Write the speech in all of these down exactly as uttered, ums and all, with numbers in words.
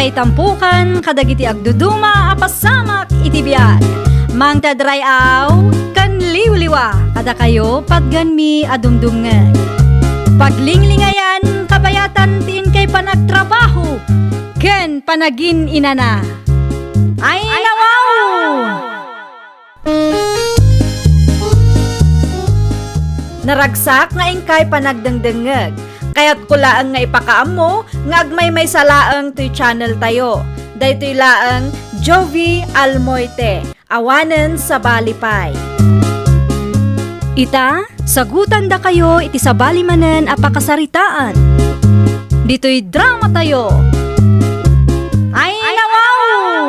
Itampukan kadagiti agduduma a pasamak iti biag. Mangted ray-aw ken liwliwa kadakayo patgenmi a dumdumngeg. Paglinglingayan kabayatan ti inkay panagtrabaho ken panagin-inana. Ay, nawaw! Naragsak nga inkay panagdengdengngeg. Kayatko laeng nga ipakaammo nga agmaymaysa laeng toy channel tayo. Daytoy laeng Jovie Almoite, awanen sabali pay. Ita, sagutandakayo iti sabali manen a pakasaritaan. Ditoy drama tayo. Ay, nawaw!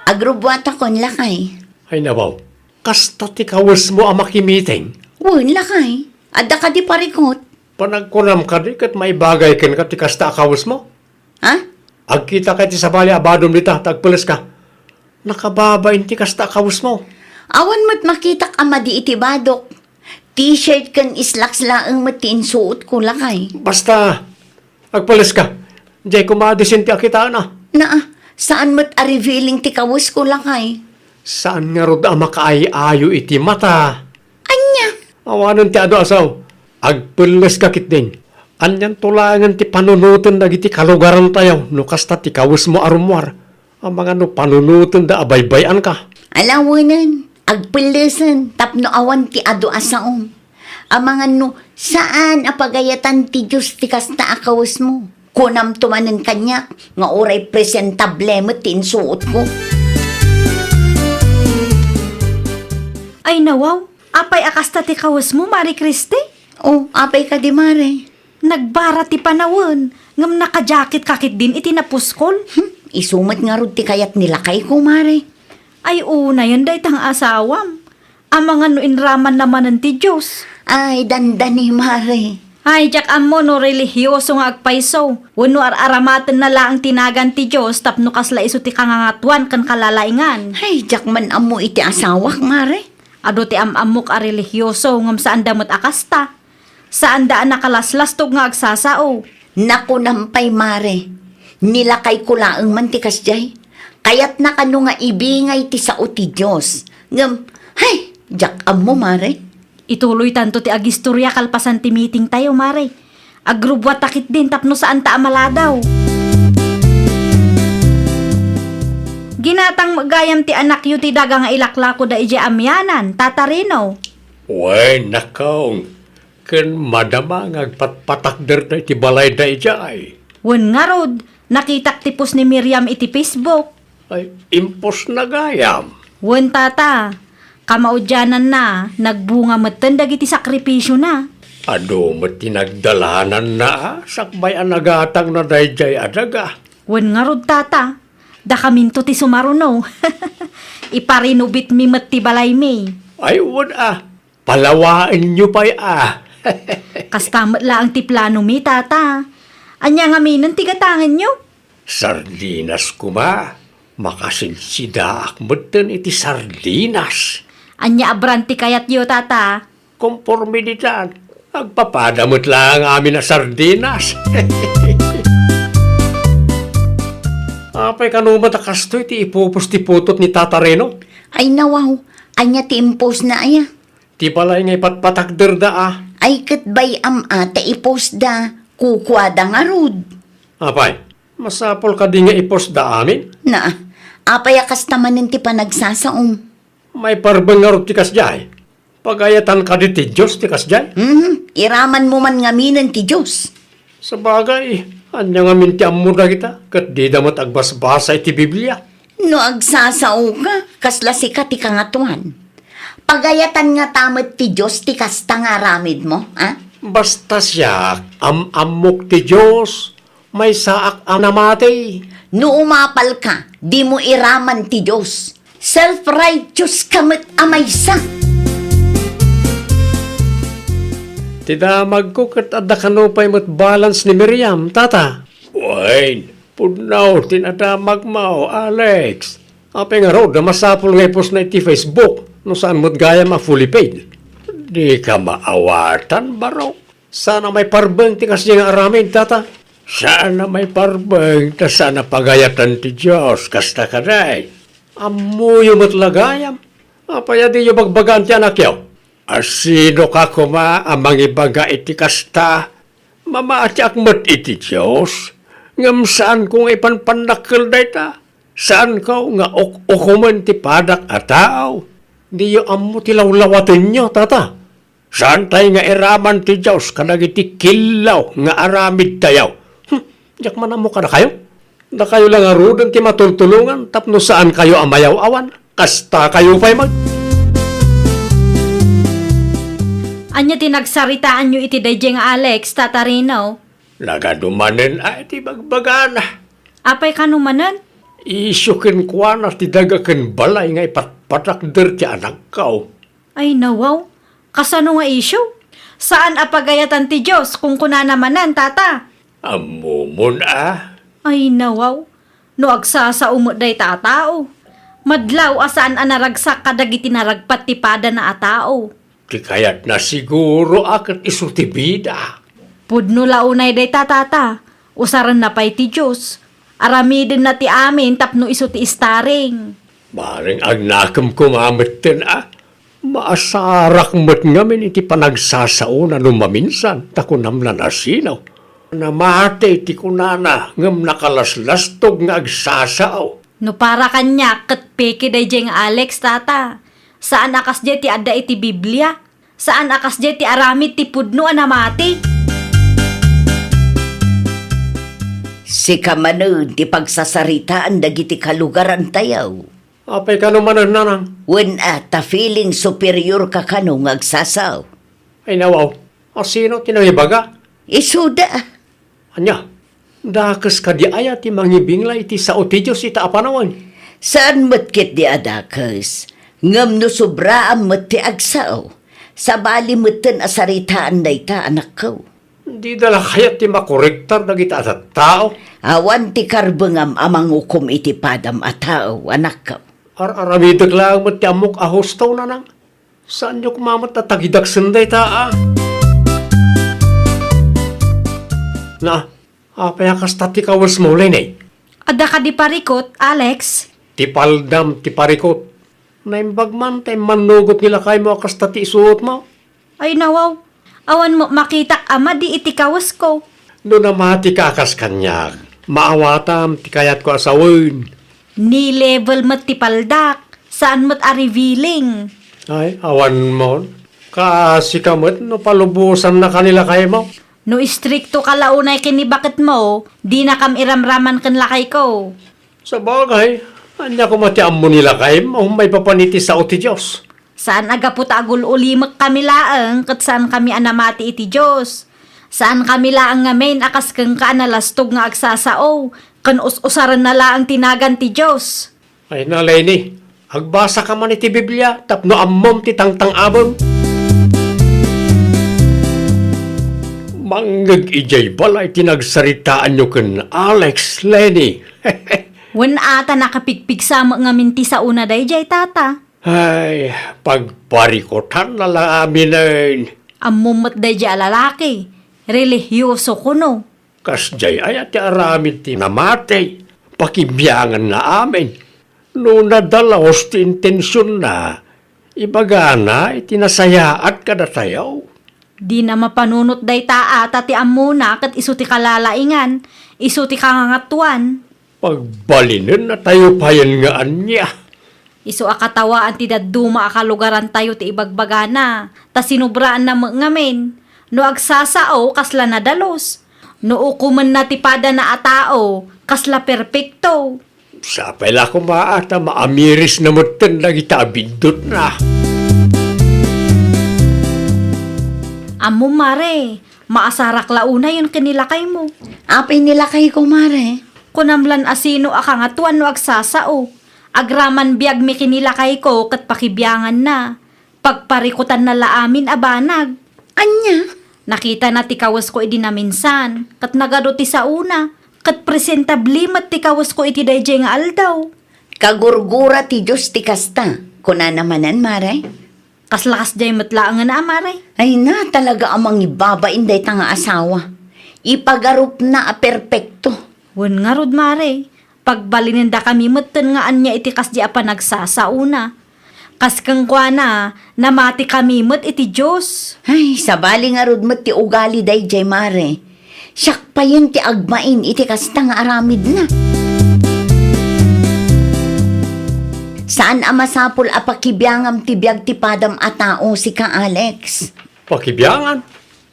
Agrubbuatakon, lakay. Ay, nawaw. Kasta ti kawesmo a makimiting? Wen, lakay. Adda kadi parikut? Panagkunam kadi ket maibagay kenka ti kasta a kawesmo? Ha? Agkitaka iti sabali a badom dita, ta agpeleska. Nakababain ti kasta a kawesmo. Awan met makitak a madi iti badok. T-shirt ken slacks laeng met ti insuotko, lakay. Basta, agpeleska. Diay koma a disin ti akitaen a. Naa, saan met a revealing ti kawesko, lakay. Saan ngarud a makaay-ayo iti mata. Ania? Awanen ti adu a sao. Agpelleska ketdin. Anianto laengen ti panunoten dagiti kalugarantayo no kasta ti kawesmo a rummuar? Amangan no panunotenda a baybay-anka. Alawenen, agpellesen tapno awan ti adu a saom. Amangan no saan a pagayatan ti Dios ti kasta a kawesmo. Kunamto manen kaniak nga uray presentable met ti insuotko. Ay, nawaw, apay a kasta ti kawesmo, Mare Christy? Oh, apay kadi, Mare? Nagbara ti panawen, ngem nakajacket ka ketdin iti napuskol. Hmm, isu met ngarud ti kayat ni lakayko, Mare. Ay, unayen dayta nga asawam. Amangan no inramanna manen ti Dios. Ay, dandani, Mare. Ay, diak ammo no relihioso nga agpayso, wenno ar-aramatenna laeng ti nagan ti Dios tapno kasla isu ti kangangatuan ken kalalaingan. Ay, diak man ammo iti asawak, Mare. Adu ti am-ammok a relihioso, ngem saanda met a kasta. Saanda a nakalaslastog nga agsasao. Nakunam pay, Mare. Ni lakayko laeng man ti kasdiay. Kayatna kano nga ibingay ti sao ti Dios. Ngem, hay, diak ammo, Mare. Ituloytanto ti agistoria kalpasan ti meeting tayo, Mare. Agrubbuatta ketdin tapno saanta a maladaw. Ginatang met gayam ti anakyo ti daga nga ilaklakoda idiay amianan, Tata Rino. Wen, nakong, ken madama nga agpatpatakderda iti balayda idiay. Wen ngarud, nakitak ti post ni Miriam iti Facebook. Ay, impostna gayam. Wen, Tata, kamaudiananna, nagbunga metten dagiti sakripisiona. Adu met ti nagdalananna, a, sakbay a nagatangna daydiay a daga. Wen ngarud, Tata, dakaminto ti sumaruno. Iparinubitmi met ti balaymi. Ay, wen a, palawaenyo pay a. Kasta met laeng ti planomi, Tata. Ania ngaminen ti gatangenyo? Sardinas koma. Makasidsidaak metten iti sardinas. Ania a brand ti kayatyo, Tata? Konforme ditan. Agpapada met laeng amin a sardinas. Apay kano met a kastoy ti ipupos ti putot ni Tata Reno? Ay, nawaw, ania ti impostna aya? Ti balay nga ipatpatakderda a. Ay, ket bay-am a ta ipostda, kukuada ngarud. Apay, masapul kadi nga ipostda amin? Naa, apay a kasta manen ti panagsasaom? Maiparbeng ngarud ti kasdiay? Pagayatan kadi ti Dios ti kasdiay? Mhm, iramanmo man ngaminen ti Dios. Sabagay, ania ngamin ti ammo dagita, ket dida met agbasbasa iti Biblia? No agsasaoka, kasla sika ti kangatoan. Pagayatan ngata met ti Dios ti kasta nga aramidmo, a? Basta siak, am-ammok ti Dios, maysaak a namati. No umapalka, dimo iraman ti Dios. Self-righteous ka met a maysa. Ti damagko ket adda kano pay met balance ni Miriam, Tata. Wen, pudno ti nadamagmo, Alex. Apay ngarud a masapul nga ipostna iti Facebook no saan met gayam a fully paid? Dika maawatan, barok. Saan a maiparbeng ti kasdiay nga aramid, Tata. Saan a maiparbeng ta saan a pagayatan ti Dios, kasta kadi? Ammoyo met la gayam. Apay a diyo bagbagaan ti anakyo? Asino ka koma a mangibaga iti kasta? Mamatiak met iti Dios, ngem saanko nga ipanpannakkel dayta. Saanko nga uk-ukomen ti padak a tao. Diyo ammo ti lawlawatenyo, tata. Saantay nga iraman ti Dios kadagiti killaw nga aramidtayo. Hmm, diak man ammo kadakayo. Dakayo la ngaruden ti matultulongan tapno saankayo a mayaw-awan. Kastakayo pay met. Ania ti nagsaritaanyo iti daydiay nga Alex, Tata Rino? Nagadu manen a iti bagbagana. Apay kano manen? Isyu kenkuana ti daga ken balay nga ipatpatakder ti anakko. Ay, nawaw. Kasano nga isyu? Saan a pagayatan ti Dios, kunkunana manen, Tata. Ammomon a? Ay, nawaw. No agsasao met dayta a tao, madlaw a saan a naragsak kadagiti naragpat ti padana a tao. Ti kayatna siguro a ket isu ti bida. Pudno la unay dayta, Tata. Usarenna pay ti Dios. Aramidenna ti amin tapno isu ti istaring. Bareng agnakem koma metten a. Maasarak met ngamin iti panagsasaona no maminsan, ta kunam la nasino. Namati ti kunana, ngem nakalaslastog nga agsasao. No para kaniak, ket peke daydiay nga Alex, Tata. Saan a kasdiay ti adda iti Biblia. Saan a kasdiay ti aramid ti pudno a namati. Sika manen ti pagsasaritaan dagiti kalugarantayo. Apay kano manen, nanang? Wen a, ta feeling superior ka kano nga agsasao. Ay, nawaw. Asino ti nangibaga? Isuda. Ania? Dakes kadi aya ti mangibingla iti sao ti Dios ita a panawen? Saan met ketdi a dakes. Ngem no sobraan met ti agsao, sabali metten a saritaan dayta, anakko. Dida la kayat ti makorektar dagita a tattao? Awan ti karbengam a mangukom iti padam a tao, anakko. Ar-aramidek laeng met ti ammok a husto, nanang. Saanyo koma met a tagidaksen dayta a. Na, apay a kasta ti kawesmo, Leni? Adda kadi parikut, Alex? Ti paldam ti parikut. Naimbag man ta immannugot ni lakaymo a kasta ti isuotmo. Ay, nawaw. Awan met makitak a madi iti kawesko. No namatika a kas kaniak, maawatam ti kayatko a sawen. Ni level met ti paldak, saan met a revealing. Ay, awan mo. Kaasika met no palubosannaka ni lakaymo. No istrikto ka la unay ken ni baketmo, dinakam iramraman ken lakayko. Sabagay, ania koma ti ammo ni lakaymo maipapan iti sao ti Dios? Saan a gapu ta agul-ulimekkami laeng ket saankami a namati iti Dios. Saankami laeng ngamin a kas kenka a nalastog nga agsasao, ken us-usarenna laeng ti nagan ti Dios. Ay na, Leni, agbasaka man iti Biblia tapno ammom ti tangtang-abem. Mangngeg idiay balay ti nagsaritaanyo ken Alex, Leni. Wen a, ta nakapigpigsa met ngamin ti saona daydiay, Tata. Ay, pagparikutanna la aminen. Ammom met daydiay a lalaki, relihioso kuno. Kasdiay aya ti aramid ti namati, pakibianganna amin. No nadalus ti intensionna, ibagana iti nasayaat kadatayo. Dina mapanunot dayta a ta ti ammona ket isu ti kalalaingan, isu ti kangangatuan. Pagbalinennatayo payen nga ania? Isu a katawaan ti dadduma a kalugarantayo ti ibagbagana, ta sinobraanna met ngamin. No agsasao, kasla nadalus. No ukomenna ti padana a tao, kasla perpekto. Sapay la koma a ta maamirisna metten dagita a biddutna. Ammom, Mare, maasarak la unayen ken ni lakaymo. Apay ni lakayko, Mare? Kunam lan a sino a kangatuan no agsasao. Agraman biagmi ken ni lakayko ket pakibianganna. Pagparikutanna la amin a banag. Ania? Nakitana ti kawesko idi naminsan, ket nagadu ti saona, ket presentable met ti kawesko iti daydiay nga aldaw. Kagurgura ti Dios ti kasta, kunana manen, Mare. Kasla kasdiay met laengen a, Mare. Ay na, talaga a mangibabain dayta nga asawa. Ipagarupna a perpekto. Wen ngarud, Mare, pagbalinendakami metten nga ania iti kasdi a panagsasaona. Kas kenkuana, namatikami met iti Dios. Ay, sabali ngarud met ti ugali daydiay, Mare. Siak payen ti agbain iti kasta nga aramidna. Saan a masapul a pakibiangam ti biag ti padam a tao, sika, Alex. Pakibiangan?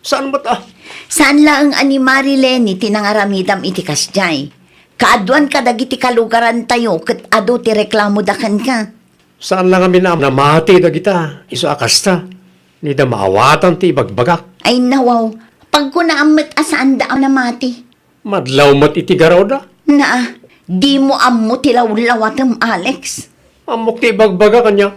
Saan met a? Saan laeng a ni Mari Leni ti nangaramidam iti kasdiay. Kaaduan kadagiti kalugarantayo ket adu ti reklamoda kenka. Saan la ngamin a namati dagita, isu a kasta, ni da maawatan ti ibagbagak. Ay, nawaw, pagkunaam met a saanda a namati. Madlaw met iti garawda. Naa, dimo ammo ti lawlawatem, Alex. Ammok ti ibagbagak, ania?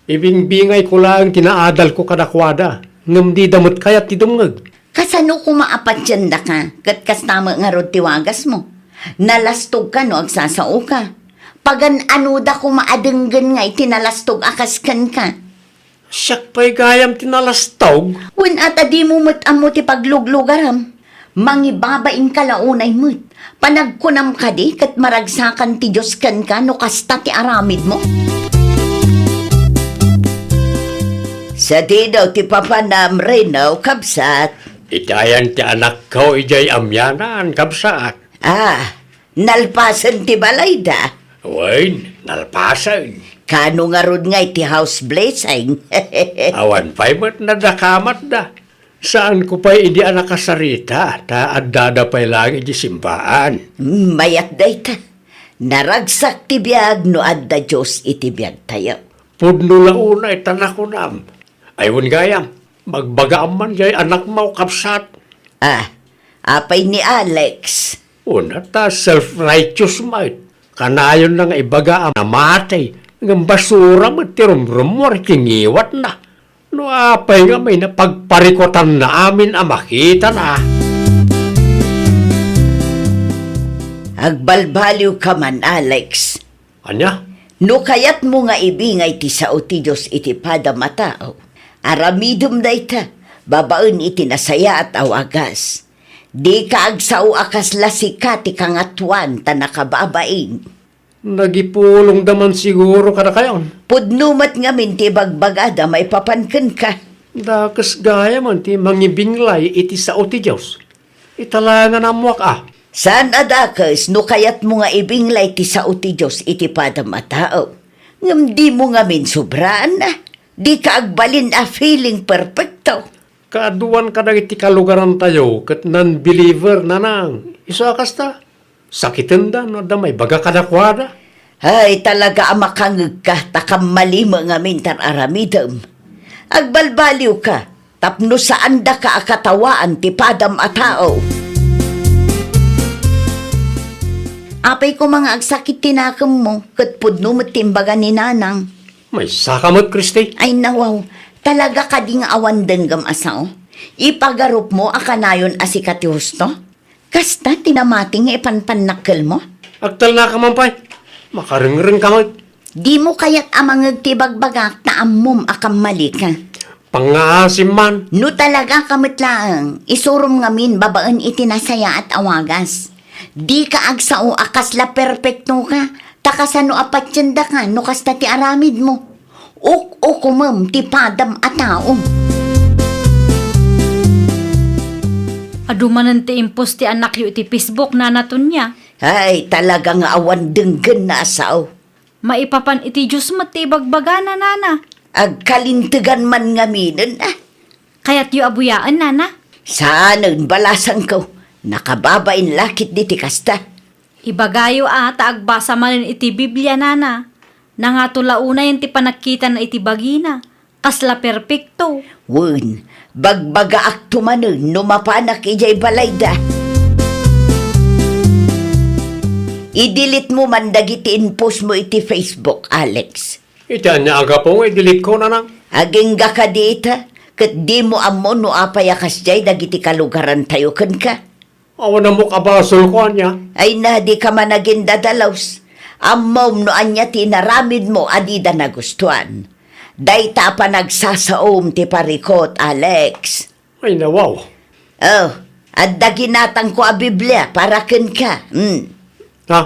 Ibingbingayko laeng ti naadalko kadakuada, ngem dida met kayat ti dumngeg. Kasano koma a patiendaka, ket kasta met ngarud ti wagasmo? Nalastogka no agsasaoka. Pagan-anoda koma a denggen nga iti nalastog a kas kenka. Siak pay gayam ti nalastog? Wen, ata dimo met ammo ti pagluglugaram. Mangibabainka la unay met. Panagkunam kadi ket maragsakan ti Dios kenka no kasta ti aramidmo? Sadino ti papanam, Reno, kabsat? Itayan ti anakko idiay amianan, kabsat. Ah, nalpasen ti balayda? Wen, nalpasen. Kano ngarud nga iti house blessing? Awan pay met nadakamatda. Saanko pay idi a nakasarita, ta addada pay laeng iti simbaan. Mm, mayat dayta. Naragsak ti biag no adda Dios iti biagtayo. Pudno la unay ta nakunam. Ay, wen gayam, magbagaam man jay anakmo, kabsat. Ah, apay ni Alex? Una ta self-righteous met. Kanayonna nga ibaga a namati, ngem basura met ti rumrummuar iti ngiwatna. No apay ngamin a pagparikutanna amin a makitana? Agbalbaliwka man, Alex. Ania? No kayatmo nga ibingay ti sao ti Dios iti padam a tao, aramidem dayta babaen iti nasayaat a wagas. Dika agsao a kasla sika ti kangatoan ta nakababain. Nagipulongda man siguro kadakayon. Pudno met ngamin ti ibagbagada maipapan kenka. Dakes gayam ti mangibinglay iti sao ti Dios. Ita la nga ammoak a. Saan a dakes no kayatmo nga ibinglay ti sao ti Dios iti padam a tao. Ngem dimo ngamin sobraanna. Dika agbalin a feeling perfecto. Kaaduan kadagiti kalugarantayo ket non-believer, nanang. Isu a kasta, sakitenda no adda maibaga kadakuada. Ay, talaga a makangegka, ta kammali met ngamin ti ar-aramidem. Agbalbaliwka, tapno saandaka a katawaan ti padam a tao. Apay koma nga agsakit ti nakemmo, ket pudno met ti imbaga ni nanang. Maysaka met, Christy. Ay, nawaw. Talaga kadi nga awan denggem a sao? Ipagarupmo a kanayon a sika ti husto? Kasta ti namati nga ipanpannakkelmo? Agtalnaka man pay. Makarengrengka met. Dimo kayat a mangeg ti ibagbagak ta ammom a kammalika. Pangngaasim man. No talagaka met laeng, isurom ngamin babaen iti nasayaat a wagas. Dika agsao a kasla perpektoka, ta kasano a patiendaka no kasta ti aramidmo? Uk-ukomem ti padam a tao. Adu manen ti impost ti anakyo iti Facebook, Nana Tonia. Ay, talaga nga awan denggenna a sao. Maipapan iti Dios met ti ibagbagana, Nana. Agkalintegan man ngaminen, a. Kayatyo a buyaen, Nana? Saanen, balasangko. Nakababain la ketdi ti kasta. Ibagayo a ta agbasa manen iti Biblia, Nana. Nangato la unayen ti panagkitana iti bagina. Kasla perpekto. Wen, bagbagaakto manen no mapanak idiay balayda. I-delete mo man dagiti inpost mo iti Facebook, Alex. Iti ania a gapu nga i-delete ko, nanang? Agingga kadi ita, ket dimo ammo no apay a kasdiay dagiti kalugarantayo kenka. Awan ammok a basolko, ania? Ay na, dika man agindadalus. Ammom no ania ti inaramidmo a dida nagustuan. Dayta a panagsasaom ti parikut, Alex. Ay, nawaw. Oh, Adda ginatangko a Biblia para kenka. Hmm. Ha?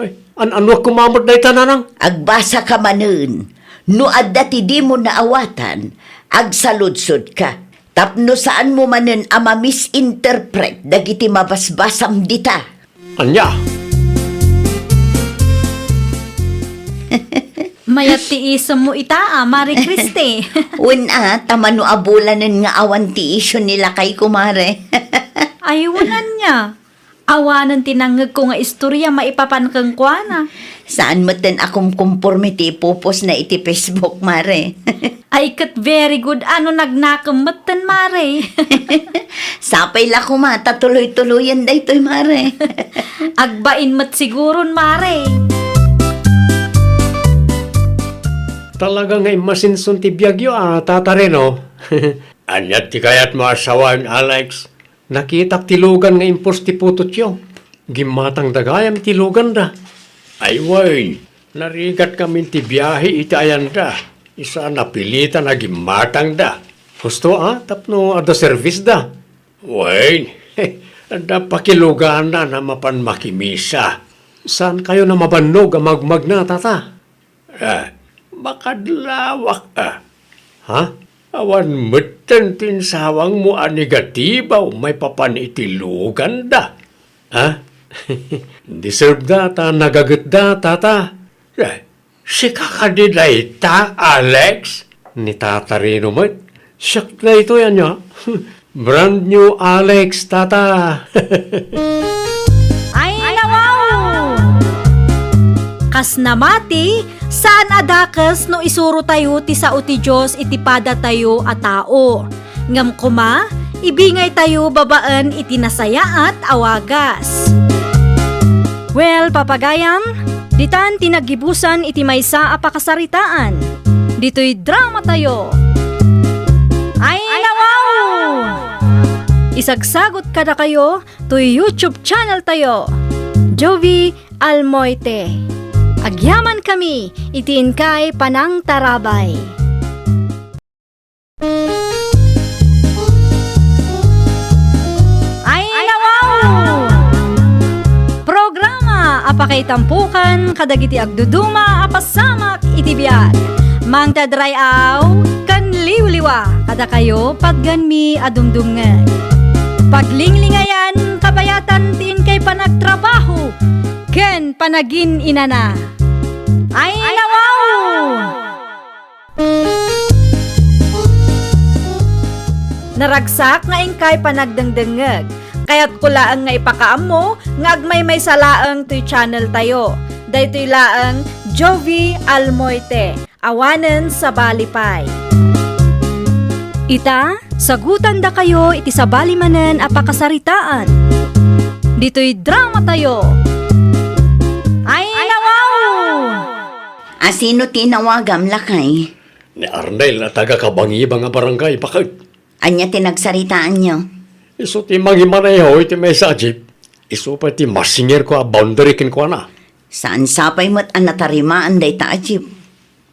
Ay, an-, annuak koma met dayta, nanang? Agbasaka manen. No adda ti dimo naawatan, agsaludsodka. Tapno saanmo manen a ma-misinterpret dagiti mabasbasam dita. Ania? Mayat ti isemmo ita, a, Mare Christy. Wen a, ta mano a bulanen nga awan ti isyu ni lakayko, Mare. Ay, wen ania? Awanen ti nangngegko nga istorya maipapan kenkuana. Saan metten a kumkumporme ti ipupostna iti Facebook, Mare. Ay, ket very good a no nagnakem metten, Mare. Sapay la koma ta tuloy-tuloyen daytoy, Mare. Agbain met siguron, Mare. Talaga nga immasinson ti biagyo, a, Tata Reno. Ania ti kayatmo a sawen, Alex? Nakitak ti lugan nga impost ti putotyo. Gimmatangda gayam ti luganda. Ay wen, narigat ngamin ti biahe iti ayanda. Isu a napilitan a gimmatangda. Husto a, tapno adda servisda. Wen, adda pakiluganan a mapan makimisa. Saankayon a mabannog a magmagna, Tata? Ah, makadlawak a. Ha? Awan metten ti insawangmo a negatibo maipapan iti luganda. Ha? Deserveda ta nagagetda, Tata. Eh, sika kadi dayta, Alex? Ni Tata Rino met. Siak daytoy, ania? Brand new Alex, Tata. Ay, nawaw! Kas namati, saan a dakes no isurotayo ti sao ti Dios iti padatayo a tao. Ngem koma, ibingaytayo babaen iti nasayaat a wagas. Well, papagayam, ditan ti naggibusan iti maysa a pakasaritaan. Ditoy dramatayo. Ay, nawaw! Isagsagot kadakayo toy YouTube channel tayo, Jovi Almoite. Agyaman kami iti inkay panangtarabay. Ay, nawaw! Programa a pakaitampukan kadagiti agduduma a pasamak iti biag. Mangted ray-aw ken liwliwa kadakayo patgenmi a dumdumngeg. Paglinglingayan, kabayatan ti inkay panagtrabaho ken panagin-inana. Ay, nawaw! Naragsak nga inkay panagdengdengngeg. Kayatko laeng nga ipakaammo nga agmaymaysa laeng toy channel tayo. Daytoy laeng Jovi Almoite, awanen sabali pay. Ita, sagutandakayo iti sabali manen a pakasaritaan. Ditoy dramatayo. Ay, nawaw! A, sino ti inawagam, lakay? Ni Arnel a taga Kabangibang a barangay, baket. Ania ti nagsaritaanyo? Isu ti mangimaneho iti maysa a jeep. Isu pay ti masingerko a boundary kenkuana. Saan sapay met a natarimaan dayta a jeep?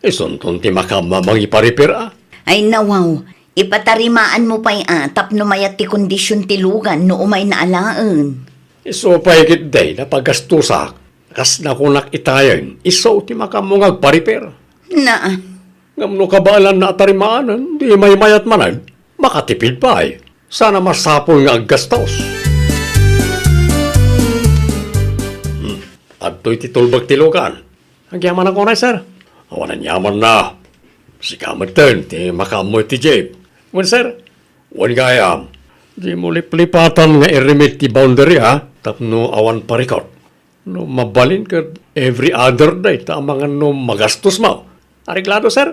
Isunton ti makaammo a mangipa-repair a. Ay, nawaw, ipatarimaanmo pay a tapno mayat ti kondision ti lugan no umayna alaen. Isu pay ketdi napagastosak. Kas nakunak itayen, isu ti makaammo nga agpa-repair. Naa. Ngem no kabaelanna a tarimaanen, di maymayat manen, makatipid pay. Saan a masapul nga aggastos. Hmm. Adtoy ti tulbek ti lugan. Agyamanak unay, sir. Awan aniamanna. Sika metten ti makaammo iti jeep. Wen, sir. Wen gayam. Dimo liplipatan nga iremit ti boundary, ha? Tapno awan parikot. No mabalin ket every other day ta amangan no magastos mo. Areglado, sir.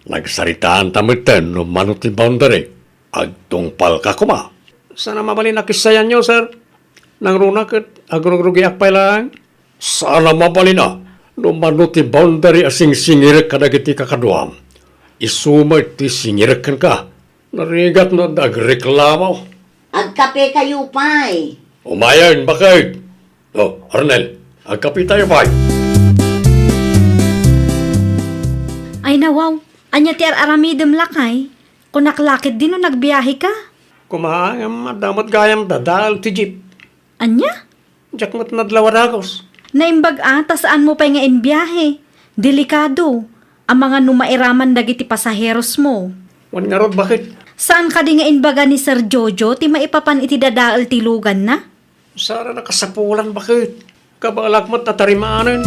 Nagsaritaanta metten no mano ti boundary. Agtungpalka koma. Saan a mabalin a kissayanyo, sir. Nangruna ket agrugrugiak pay laeng. Saan a mabalin a no mano ti boundary a singsingirek kadagiti kakaduam. Isu met ti singirek kenka. Narigat no adda agreklamo. Agkapekayo pay. Umayen, baket. O, Arnel, agkapetayo pay. Ay, nawaw, ania ti ar-aramidem, lakay? Kunak la ketdi no nagbiaheka. Kuma, ngem adda met gayam dadael ti jeep. Ania? Diak met nadlaw a dagus. Naimbag a, ta saanmo pay nga imbiahe. Delikado. Amangan no mairaman dagiti pasaherosmo. Wen ngarud, baket? Saan kadi nga imbaga ni Sir Jojo ti maipapan iti dadael ti luganna? Saan a nakasapulan, baket? Kabaelak met a tarimanen.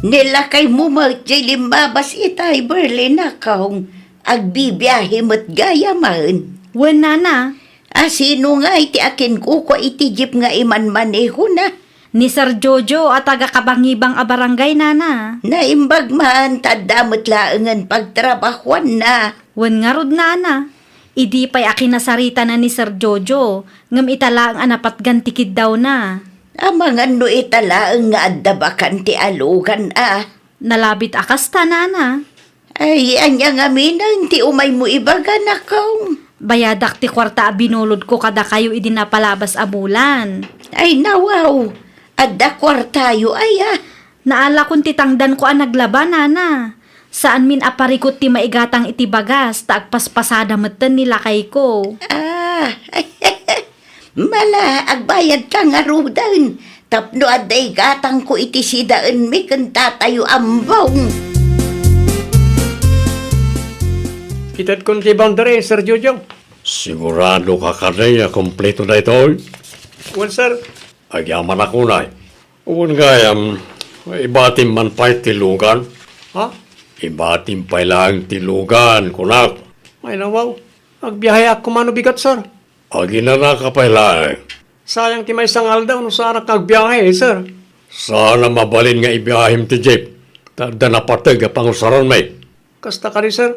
Ni lakaymo met jay limmabas itay, Berlin, a kaong. Agbibiahe met gayamen. Wen, nana. A sino ngay ti akinkukua iti jeep nga imanmanehona? Ni Sir Jojo a taga-Kabangibang a barangay, nana. Naimbag man, ta adda met laengen pagtrabahuanna. Wen ngarud, nana. Idi pay a kinasaritana ni Sir Jojo, ngem ita laeng a napatgan ti kiddawna. Amangan no ita laeng nga adda bakan ti alugan a. Nalabit a kasta, nana. Ay, ania ngamin ti umaymo ibaga, a kaong? Bayadak ti kuarta a binulodko kadakayo idi napalabas a bulan. Ay, nawaw. Adda kuartayo aya? Naalakon ti tangdanko a naglaba, nana. Saanmin a parikut ti maigatang iti bagas, ta agpaspasada metten ni lakayko. Ah, mala, agbayadka ngaruden, tapno adda igatangko iti sidaenmi ken tatayo ambong. Itedkon ti boundary, Sir Jojo. Siguradoka kadi a kompleto daytoy? Wen, sir. Agyamanak unay. Wen gayam, ibatim man pay ti lugan? Ha? Ibatim pay laeng ti lugan, kunak. Ay, nawaw. Agbiaheak koma no bigat, sir. Aginanaka pay laeng. Sayang ti maysa nga aldaw no saanak nga agbiahe, sir. Saan a mabalin nga ibiahem ti jeep, ta adda napateg a pangusaranmi. Kasta kadi, sir.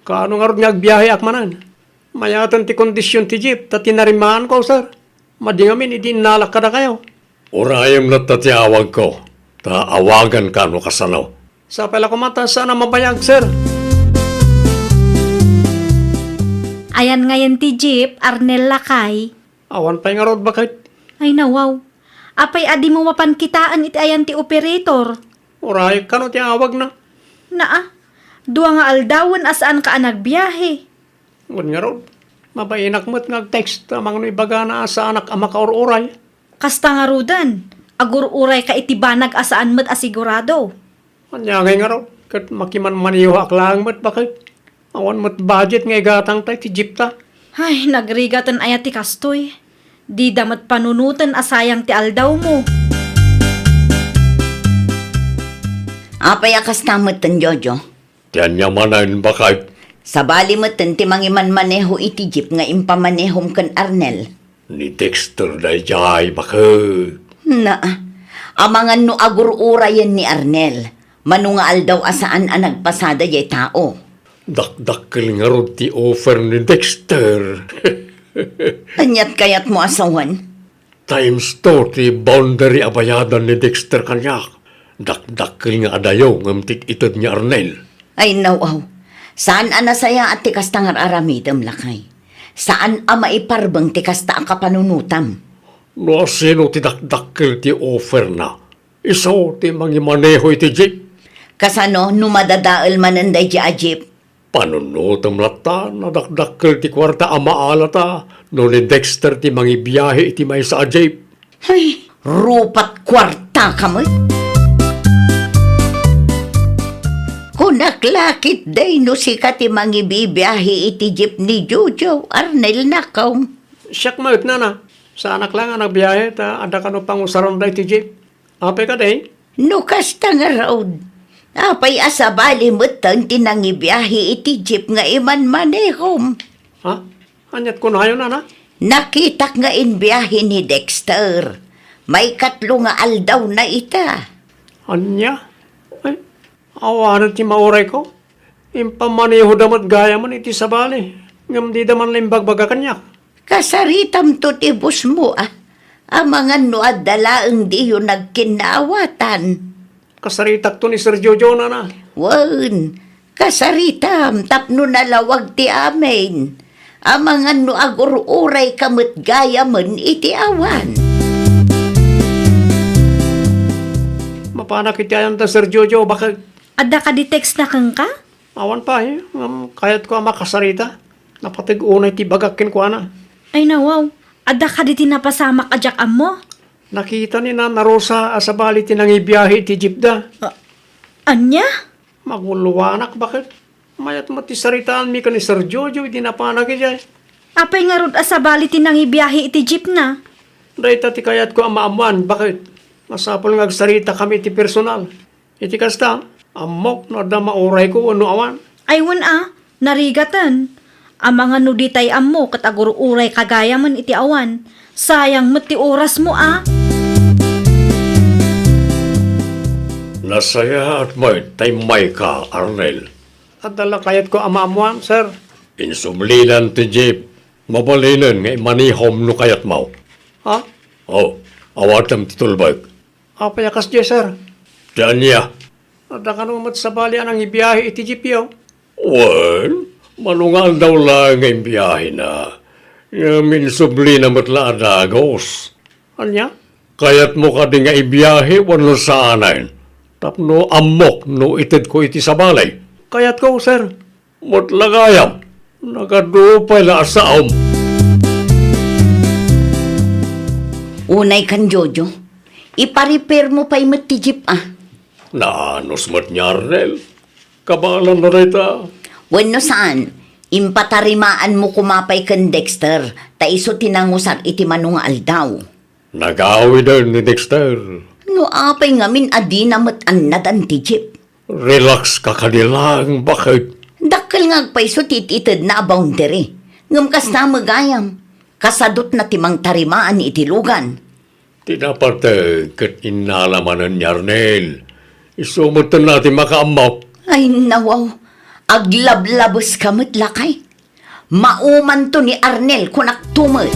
Kaano ngarud nga agbiaheak manen? Mayaten ti kondision ti jeep ta tinarimaanko, sir. Madi ngamin idi innalak kadakayo. Urayem latta ti awagko, ta awaganka no kasano. Sapay la koma ta saan a mabayag, sir. Ayan ngayen ti jeep, Arnel lakay. Awan pay ngarud, baket. Ay, nawaw. Apay a dimo mapan kitaen iti ayan ti operator? Uray, kano ti awagna? Naa, dua nga aldawen a saanka a nagbiahe. Wen ngarud, mabainak met nga ag-text ta mangno ibagana a saanak a makaur-uray. Kasta ngaruden, agur-urayka iti banag a saan met a sigurado. Ania ngay ngarud, ket makimanmanehoak laeng met, baket. Awan met budget nga igatangta iti jeepta. Ay, nagrigaten aya ti kastoy? Dida met panunoten a sayang ti aldawmo. Apay a kasta metten, Jojo? Ti ania manen, baket? Sabali metten ti mangimanmaneho iti jeep nga impamanehom ken Arnel. Ni Dexter daydiay, baket. Naa, amangan no agur-urayen ni Arnel, mano nga aldaw a saan a nagpasada jay tao. Dakdakkel ngarud ti offer ni Dexter. Aniat kayatmo a sawen? Times two ti boundary a bayadan ni Dexter kaniak. Dakdakkel nga adayo ngem ti ited ni Arnel. Ay, naw-aw. Saan a nasayaat ti kasta nga ar-aramidem, lakay. Saan a maiparbeng ti kasta a kapanunotam. No asino ti dakdakkel ti offerna, isu ti mangimaneho iti jeep. Kasano no madadael manen daydi a jeep? Panunotem latta, nadakdakkel ti kuarta a maalata no ni Dexter ti mangibiahe iti maysa a jeep. Ay, rupat kuartaka met. Kunak la ketdi no sika ti mangibibiahe iti jeep ni Jojo, Arnel, nakaw. Siak met, nana. Saanak la nga nagbiahe ta adda kano pangusaranda iti jeep. Apay kadi? No kasta ngarud, apay a sabali metten ti nangibiahe iti jeep nga imanmanehom? Ha? Aniat kunayo, nana? Nakitak nga imbiahe ni Dexter. Maikatlo nga aldawna ita. Ania? Ay, awanen ti maurayko. Impamanehoda met gayamen iti sabali, ngem dida man la imbagbaga kaniak. Kasaritamto ti bosmo, a. Amangan no adda laeng diyo nagkinnaawatan. Kasaritakto ni Sir Jojo, nana. Wen, kasaritam tapno nalawag ti amin. Amangan no agur-urayka met gayamen iti awan. Mapanak iti ayanta, Sir Jojo, baket. Adda kadi textna kenka? Awan pay, ngem kayatko a makasarita. Napateg unay ti ibagak kenkuana. Ay, nawaw. Adda kadi ti napasamak a diak ammo? Nakita ni Nana Rosa a sabali ti nangibiahe iti jeepda. Ah, ania? Magulluanak, baket. Mayat met ti saritaanmi ken ni Sir Jojo idi napanak idiay. Apay ngarud a sabali ti nangibiahe iti jeepna? Dayta ti kayatko a maammoan, baket. Masapul nga agsaritakami iti personal. Iti kasta, ammok no adda maurayko wenno awan. Ay, wen a, narigaten. Amangan no ditay ammo ket agur-urayka gayamen iti awan. Sayang met ti orasmo a. Nasayaat met ta immayka, Arnel. Adda la kayatko a maammoan, sir. Insublinan ti jeep. Mabalinen nga imanihom no kayatmo. Ha? Oh, awatem ti tulbek. Apay a kasdiay, sir? Ti ania? Adda kano met sabali a nangibiahe iti jeepyo? Wen, mano nga aldaw laeng nga imbiahena. Ngem insublina met la a dagus. Ania? Kayatmo kadi nga ibiahe wenno saanen? Tapno ammok no itedko iti sabali. Kayatko, sir. Met la gayam, nagadu pay la a saom. Unay kan Jojo, iparepairmo pay met ti jeep a. Naanus met ni Arnel. Kabaelanna dayta. Wenno saan, impatarimaanmo koma pay ken Dexter, ta isu ti nangusar iti mano nga aldaw. Nagawiden ni Dexter. No apay ngamin a dina met annadan ti jeep? Relax ka kadi laeng, baket. Dakkel nga agpayso ti it-itedna a boundary. Ngem kasta met gayam, kasadutna ti mangtarimaan iti lugan. Ti napateg ket innala manen ni Arnel. Isu metten ti makaammo. Ay, nawaw. Aglablabeska met, lakay. Maumanto ni Arnel, kunakto met.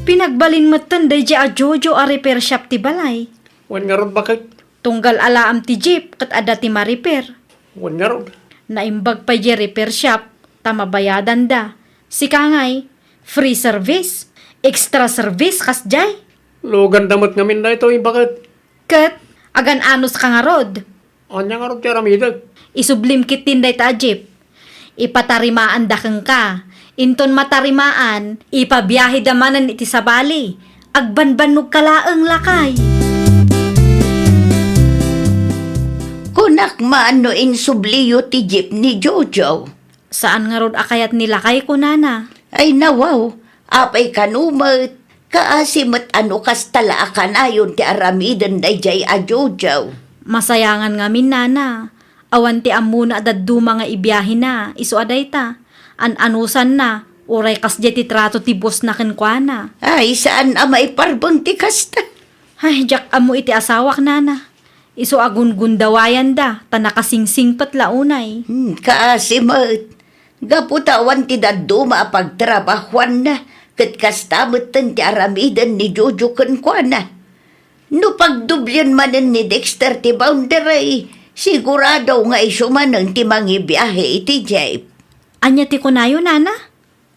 Pinagbalin metten daydiay a Jojo a repair shop ti balay. Wen ngarud, baket? Tunggal alaam ti jeep ket adda ti ma-repair. Wen ngarud? Naimbag pay diay repair shop ta mabayadanda. Sika ngay, free service, extra service kasdiay. Luganda met ngamin daytoy, baket? Ket agan-anuska ngarud. Ania ngarud ti aramidek? Isublim ketdin dayta a jeep. Ipatarimaanda kenka. Inton matarimaan, ipabiaheda manen iti sabali. Agbanbannogka laeng, lakay. Kunak man no insubliyo ti jeep ni Jojo. Saan ngarud a kayat ni lakay, kunana. Ay, nawaw, apay kano met, kaasi met a no kasta la a kanayon ti aramiden daydiay a Jojo. Masayangan ngamin, nana. Awan ti ammona a dadduma nga ibiahena, isu a dayta. An-anusanna, uray kasdiay ti trato ti bossna kenkuana. Ay, saan a maiparbeng ti kasta. Ay, diak ammo iti asawak, nana. Isu a gungundawayanda, ta nakasingsingpet la unay. Hmm, kaasi met. Gapu ta awan ti dadduma a pagtrabahuanna, ket kasta metten ti aramiden ni Jojo kenkuana. No pagdoblien manen ni Dexter ti boundary, sigurado nga isu manen ti mangibiahe iti jeep. Ania ti kunayo, nana?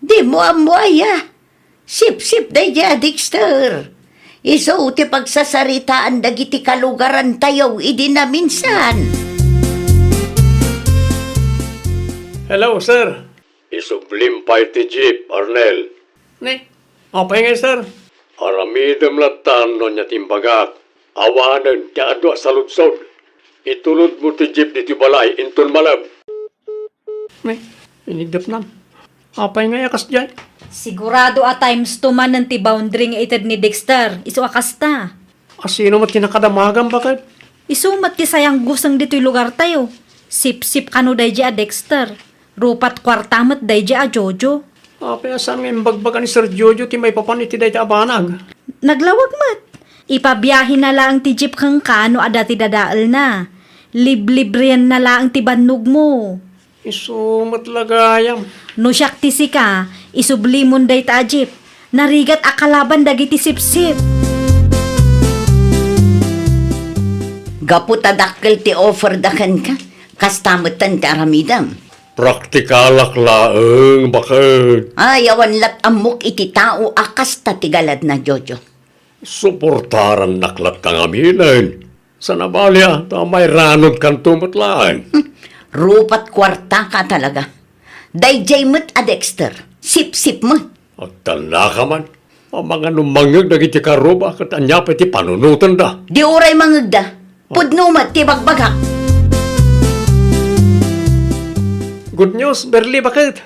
Dimo ammo aya? Sipsip daydiay a Dexter. Isu ti pagsasaritaan dagiti kalugarantayo idi naminsan. Hello, sir. Isublim pay ti jeep, Arnel. Ne? Apay ngay, sir? Aramidem lattan no ania ti imbagak. Awanen ti adu a saludsod. Itulodmo ti jeep ditoy balay inton malem. Ne, inigdepnam. Apay ngay a kasdiay? Sigurado a times two manen ti boundary nga ited ni Dexter, isu a kasta. Asino met ti nakadamagam, baket? Isu met ti sayangguseng ditoy lugartayo. Sipsip kano daydiay a Dexter. Rupat kuarta met daydiay a Jojo. Apay a saan nga imbagbaga ni Sir Jojo ti maipapan iti dayta a banag? Naglawag met. Ipabiahena laeng ti jeep kenka no adda ti dadaelna. Liblibrienna laeng ti bannogmo. Isu met la gayam. No siak ti sika, isublimon dayta a jeep. Narigat a kalaban dagiti sipsip. Gapu ta dakkel ti offerda kenka, kasta metten ti aramidem. Praktikalak laeng, baket. Ay, awan lat ammok iti tao a kasta ti galadna, Jojo. Suportarannak latta ngaminen. Saan a bali a, ta mairanudkanto met laeng. Hmm, rupat kuartaka talaga. Daydiay met a Dexter, sipsip met. Agtannaka man. Amangan no mangngeg dagiti karuba ket ania pay ti panunotenda? Di uray mangngegda. Pudno met ti bagbagak. Good news, Berli, baket.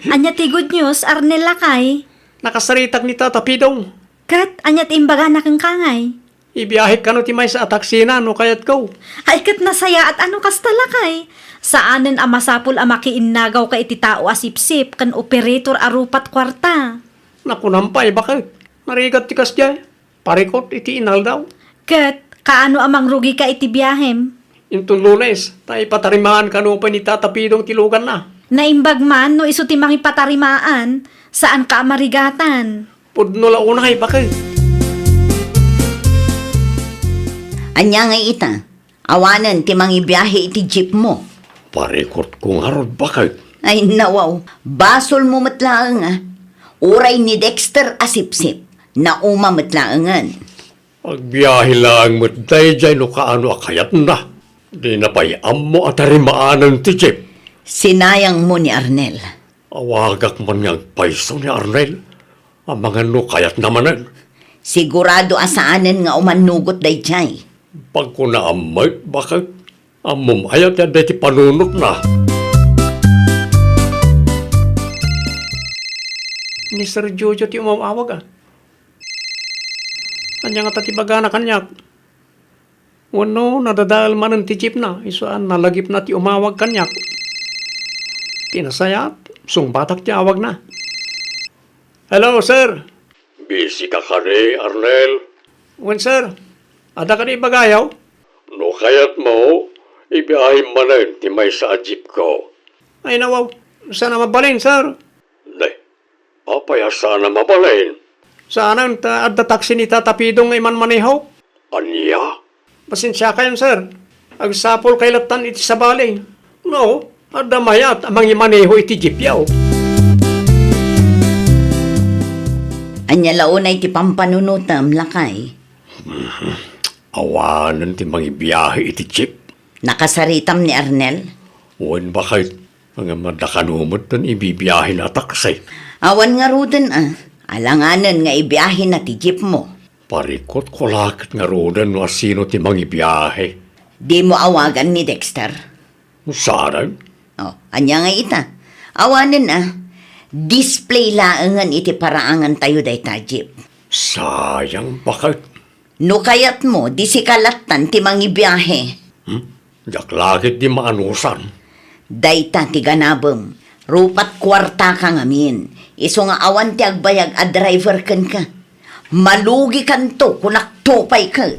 Ania ti good news, Arnel lakay? Nakasaritak ni Tata Pidong. Ket ania ti imbagana kenka ngay? Ibiahek kano ti maysa a taksina no kayatko. Ay, ket nasayaat a no kasta lakay. Saanen a masapul a makiinnagawka iti tao a sipsip ken operator a rupat kuarta. Nakunam pay, baket. Narigat ti kasdiay. Parikot iti inaldaw. Ket, kaano a mangrugika iti biahem? Inton Lunes, ta ipatarimaan kano pay ni Tata Pidong ti luganna. Naimbag man no isu ti mangipatarimaan, saanka a marigatan. Pudno la unay, baket. Ania ngay ita? Awanen ti mangibiahe iti jeepmo. Parikotko ngarud, baket. Ay, nawaw. Basolmo met laeng, a. Uray ni Dexter a sipsip, nauma met laengen. Agbiahe laeng met daydiay no kaano a kayatna. Dina pay ammo a tarimaanen ti jeep. Sinayangmo ni Arnel. Awagak man nga agpayso ni Arnel. Amangan no kayatna manen. Sigurado a saanen nga umannugot daydiay. Pagkunaam met, baket. Ammom aya ti adda iti panunotna? Ni Sir Jojo ti umaw-awag, a. Ania ngata ti bagana kaniak? Wenno, nadadael manen ti jeepna, isu a nalagipna ti umawag kaniak. Ti nasayaat, sungbatak ti awagna. Hello, sir. Busy ka kadi, Arnel? Wen, sir. Adda kadi ibagayo? No kayatmo, ibiahim manen ti maysa a jeepko. Ay, nawaw. Saan a mabalin, sir? Ne, apay a saan a mabalin? Saanen ta adda taksi ni Tata Pidong nga imanmaneho. Ania? Pasensiakayon, sir. Agsapulkay lattan iti sabali. No, adda mayat a mangimaneho iti jeepyo. Ania la unay ti pampanunotem, lakay? Awanen ti mangibiahe iti jeep. Nakasaritam ni Arnel? Wen, baket. Ngem adda kano met ti ibibiahena a taksi. Awan ngaruden, a. Alanganen nga ibiahena ti jeepmo. Parikutko la ket ngaruden no asino ti mangibiahe. Dimo awagan ni Dexter? Saanen? O, ania ngay ita? Awanen, a. Display laengen iti paraangantayo dayta a jeep. Sayang, baket. No kayatmo, di sika lattan ti mangibiahe. Hmm? Diak la ketdi maanusan. Dayta ti ganabem. Rupat kuartaka ngamin. Isu nga awan ti agbayag a driver kenka. Malugikanto, kunakto pay ket.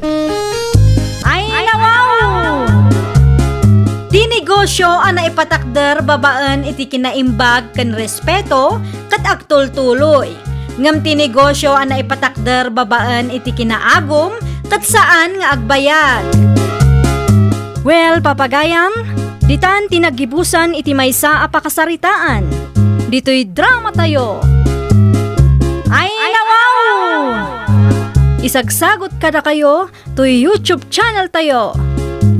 Ay, nawaw! Ti negosio a naipatakder babaen iti kinaimbag ken respeto ket agtultuloy. Ngem ti negosio a naipatakder babaen iti kinaagum ket saan nga agbayag. Well, papagayam, ditan ti naggibusan iti maysa a pakasaritaan. Ditoy dramatayo. Ay, nawaw! Isagsagot kadakayo toy YouTube channel tayo,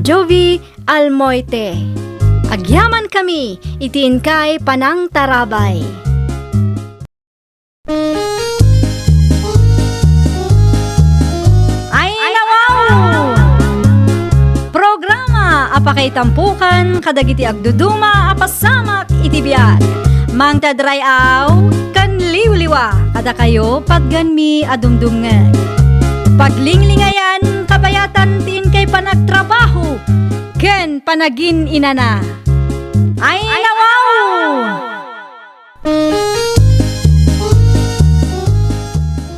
Jovie Almoite. Agyaman kami iti inkay panangtarabay. Ay, nawaw! Programa a pakaitampukan kadagiti agduduma a pasamak iti biag. Mangted ray-aw ken liwliwa kadakayo patgenmi a dumdumngeg. Paglinglingayan, kabayatan ti inkay panagtrabaho ken panagin-inana. Ay, nawaw!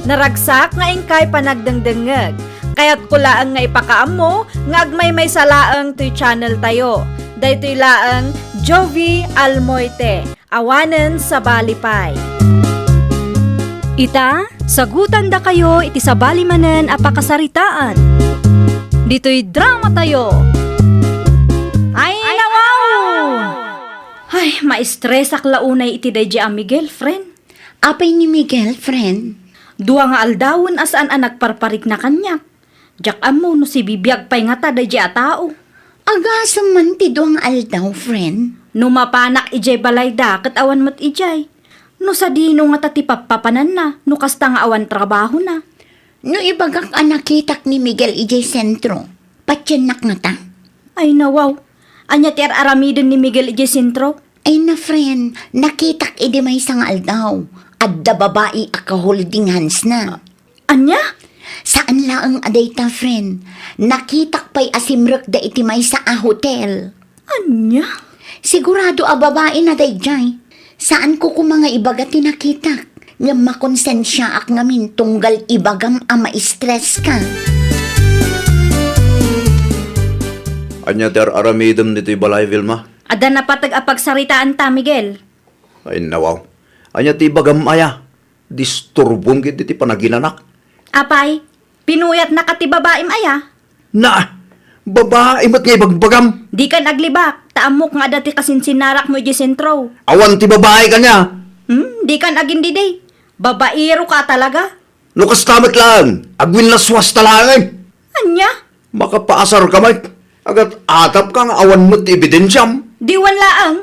Naragsak nga inkay panagdengdengngeg. Kayatko laeng nga ipakaammo nga agmaymaysa laeng toy channel tayo. Daytoy laeng Jovie Almoite, awanen sabali pay. Ita, sagutandakayo iti sabali manen a pakasaritaan. Ditoy dramatayo. Ay, nawaw! Ay, maestresak la unay iti daydi a Miguel, friend. Apay ni Miguel, friend? Dua nga aldawen a saan a nagparparikna kaniak. Diak ammo no sibibiag pay ngata daydiay a tao. Agasem man ti dua nga aldaw, friend. No mapanak idiay balayda ket awan met idiay. No sadino ngata ti pappapananna no kasta nga awan trabahona? No ibagak a nakitak ni Miguel idiay sentro, patiennak ngata? Ay, nawaw. Ania ti ar-aramiden ni Miguel idiay sentro? Ay na, friend, nakitak idi maysa nga aldaw. Adda babai a ka-holding handsna. Ania? Saan laeng a dayta, friend. Nakitak pay a simrekda iti maysa a hotel. Ania? Sigurado a babaina daydiay. Saanko koma nga ibaga ti nakitak. Ngem makonsensiaak ngamin tunggal ibagam a ma-stress ka. Ania ti ar-aramidem ditoy balay, Vilma? Adda napateg a pagsaritaanta, Miguel. Ay, nawaw. Ania ti ibagam aya? Disturbom ketdi ti panaginanak. Apay, pinuyatnaka ti babaim aya? Na, babai met nga ibagbagam. Dikan aglibak, ta ammok nga adda ti kasinsinnarakmo idiay sentro. Awan ti babai kaniak. Hmm, dikan agindidi. Babaeroka talaga. No kasta met laeng, agwinnaswasta laeng. Ania? Makapaasarka met. Agat-atapka nga awan met ti ebidensiam. Diwan laeng.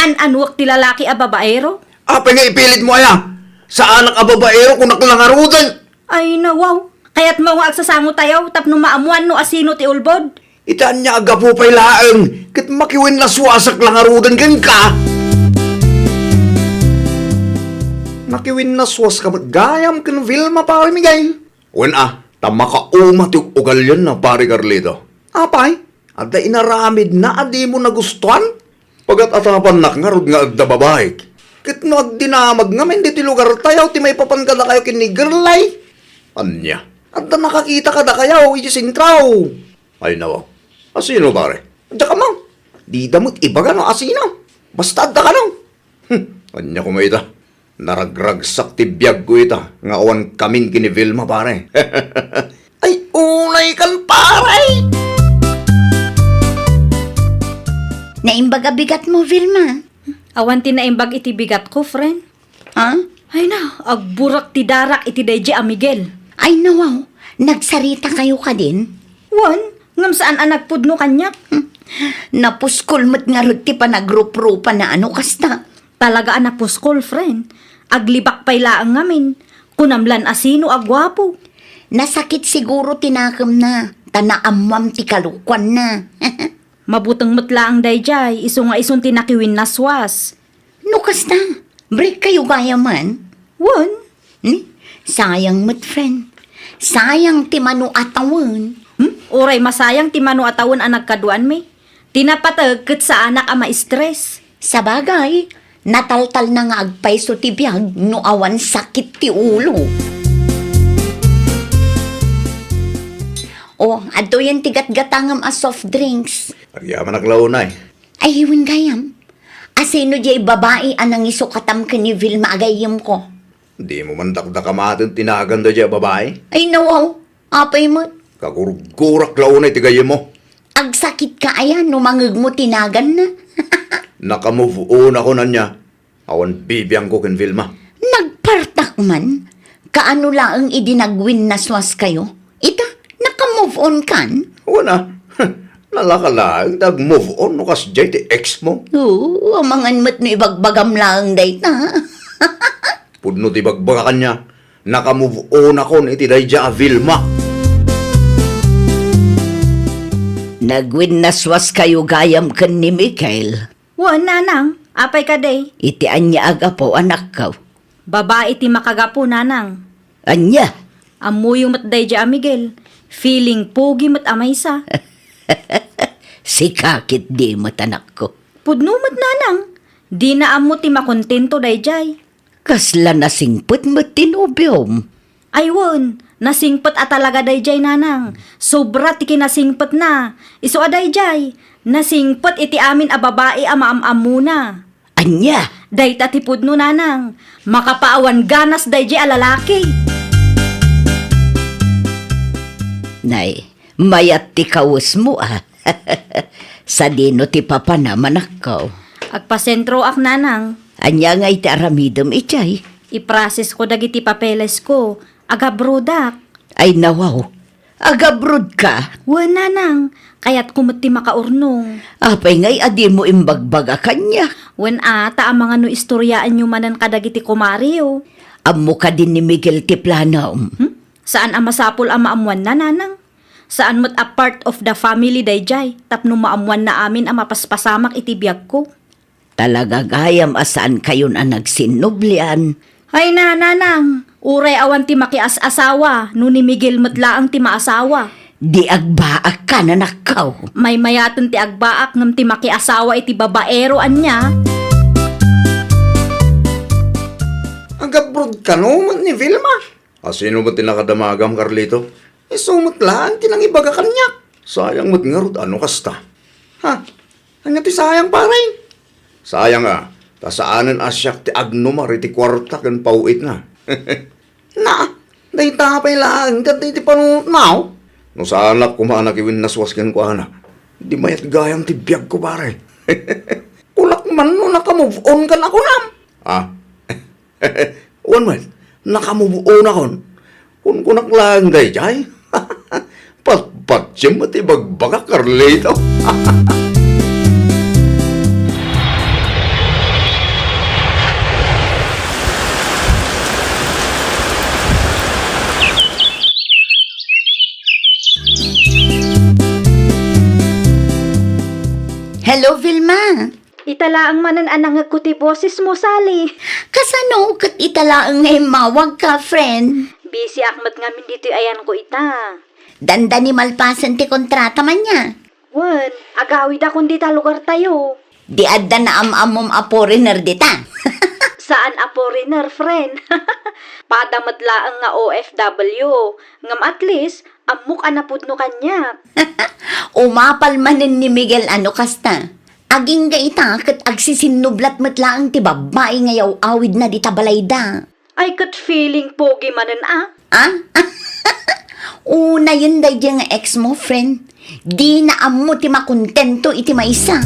An-anuek ti lalaki a babaero? Apay nga ipilitmo aya? Saanak a babaero, kunak la ngaruden. Ay, nawaw. Kayatmo nga agsasangotayo tapno maammoan no asino ti ulbod? Ita ania a gapu pay laeng ket makiwinnaswasak la ngaruden kenka. Nakiwinnaswaska met gayam ken Vilma, Pare Miguel. Wen a, ta makauma ti ug-ugalianna, Pare Carlito. Apay, adda inaramidna a dimo nagustuan? Pagat-atapannak ngarud nga adda babaik. Ket no agdinamag ngamin ditoy lugartayo ti maipapan kadakayo ken ni Girlay. Ania? Adda nakakita kadakayo idiay sentro. Ay, nawaw. Asino, pare? Diak ammo. Dida met ibaga no asino. Basta adda kano. Hmm, ania koma ita? Naragragsak ti biagko ita nga awan kamin ken ni Vilma, pare. Ay, unay kan, pare! Naimbag a bigatmo, Vilma? Awan ti naimbag iti bigatko, friend. Ha? Ay na, agburak ti darak iti daydiay a Miguel. Ay, nawaw, nagsaritakayo kadin? Wen, ngem saan a nagpudno kaniak. Hmm. Napuskol met ngarud ti panagruprupana a no kasta. Talaga a napuskol, friend. Aglibak pay laeng ngamin. Kunam lan a sino a guapo. Nasakit siguro ti nakemna, ta naammoam ti kalokuanna. Mabuteng met laeng daydiay, isu nga isun ti nakiwinnaswas. No kasta, break kayo gayaman? Wen. Ni, sayang met, friend. Sayang ti mano a tawen. Hmm? Uray masayang ti mano a tawen a nagkaduanmi. Ti napateg ket saanak a ma-stress. Sabagay, nataltalna nga agpayso ti biag no awan sakit ti ulo. O, adtoyen ti gatgatangem a soft drinks. Agyamanak la unay. Ay, wen gayam. Asino diay babai a nangisukatam ken ni Vilma a gayyemko? Dimo man dakdakamaten ti nagan daydiay a babai? Ay, nawaw. Apay met? Kagurgurak la unay ti gayyemmo. Agsakitka aya no mangegmo ti naganna? Naka-move on ako, ania. Awan bibiangko ken Vilma. Nagpartak man? Kaano laeng idi nagwinnaswaskayo? Ita, naka-move on kan? Wen a. Nalaka laeng ta ag-move on no kasdiay ti ex mo. Oo, amangan met no ibagbagam laeng dayta. Pudno ti ibagbaga kaniak, naka-move on akon iti daydiay a Vilma. Nagwinnaswaskayo gayam ken ni Miguel? Wen, nanang, apay kadi? Iti ania a gapu, anakko? Babai ti makagapu, nanang. Ania? Ammoyo met daydiay a Miguel. Feeling pogi met a maysa. Sika ketdi met, anakko. Pudno met, nanang. Dina ammo ti makontento daydiay. Kasla nasingpet met ti nobiom? Ay wen, nasingpet a talaga daydiay, nanang. Sobra ti kinasingpetna. Isu a daydiay, nasingpet iti amin a babai a maam-ammona. Ania? Dayta ti pudno, nanang. Makapaawan ganas daydiay a lalaki. Nay, mayat ti kawesmo, a. Sadino ti papanam, anakko? Agpasentroak, nanang. Ania ngay ti aramidem idiay? Iprosesko dagiti papelesko. Agabrodak. Ay, nawaw. Agabrodka? Wen, nanang. Kayatko met ti makaurnong. Apay ngay a dimo imbagbaga kaniak? Wen a, ta amangan no istoriaenyo manen kadagiti kumariyo. Ammo kadi ni Miguel ti planom? Hmm? Saan a masapul a maammuanna, nanang. Saan met a part of the family daydiay, tapno maammuanna amin a mapaspasamak iti biagko. Talaga gayam a saankayon a nagsinnublian. Ay na, nanang, uray awan ti makias-asawa, no ni Miguel met laeng ti maasawa. Di agbaakka, nanakkaw. Maymayaten ti agbaak ngem ti makiasawa iti babaero ania. Agabrodka no met ni Vilma? A sino met ti nakadamagam, Carlito? Isu met laeng ti nangibaga kaniak. Sayang met ngarud a no kasta. Ha? Ania ti sayang, pare? Sayang a, ta saanen a siak ti agnumar iti kuarta ken paw-itna. Na, dayta pay laeng ket iti panunotna, o. No saanak koma a nakiwinnaswas kenkuana, di mayat gayam ti biagko, pare. Kulak man no naka-move on ka na kunam. Ah, wen met, naka-move on akon. Kunkunak laeng daydiay. Patpatiem met ti bagbagak, Carlito. Hello, Vilma. Ita laeng manen a nangngegko ti bosesmo, Sally. Kasano ket ita laeng nga immawagka, friend? Busyak met ngamin ditoy ayanko ita. Dandani malpasen ti kontrata man nia? Wen, agawidakon dita lugartayo. Di adda naam-ammom a foreigner dita? Saan a foreigner, friend. Pada met laeng nga O F W. Ngem at least, ammok a napudno kaniak. Umapal manen ni Miguel a no kasta. Agingga ita ket agsisinnublat met laeng ti babbai nga yaw-awidna dita balayda. Ay, ket feeling pogi manen a. Ah? Unayen daydiay nga ex mo, friend. Dina ammo ti makontento iti maysa.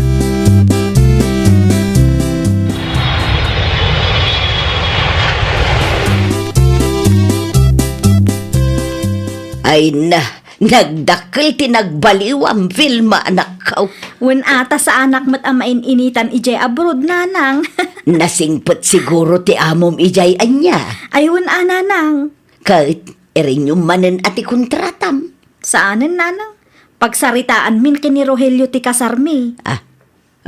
Ay na, nagdakkel ti nagbaliwam, Vilma, anakko. Wen a, ta saanak met a main-initan idiay abroad, nanang. Nasingpet siguro ti amom idiay ania? Ay, wen a, nanang. Ket, irenyom manen a ti kontratam? Saanen, nanang. Pagsaritaanmin ken ni Rogelio ti kasarmi. Ah,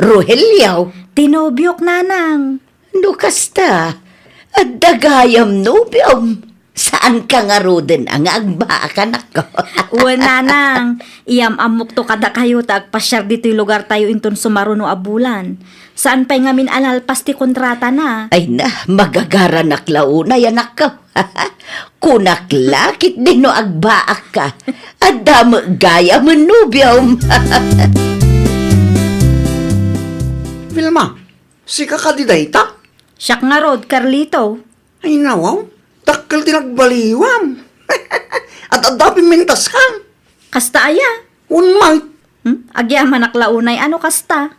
Rogelio? Ti nobiok, nanang. No kasta, adda gayam nobiom. Saanka ngaruden a nga agbaak, anakko? Wen, nanang, iyam-ammokto kadakayo ta agpasiar ditoy lugartayo inton sumaruno a bulan. Saan pay ngamin a nalpas ti kontratana. Ay na, magagaranak la unay, anakko. Kunak la ketdi no agbaakka. Adda met gayam nobiom. Vilma, sika kadi dayta? Siak ngarud, Carlito. Ay, nawaw, dakkel ti nagbaliwam. At adda pimmintaska. Kasta aya? Wen met. Hmm? Agyamanak la unay a no kasta.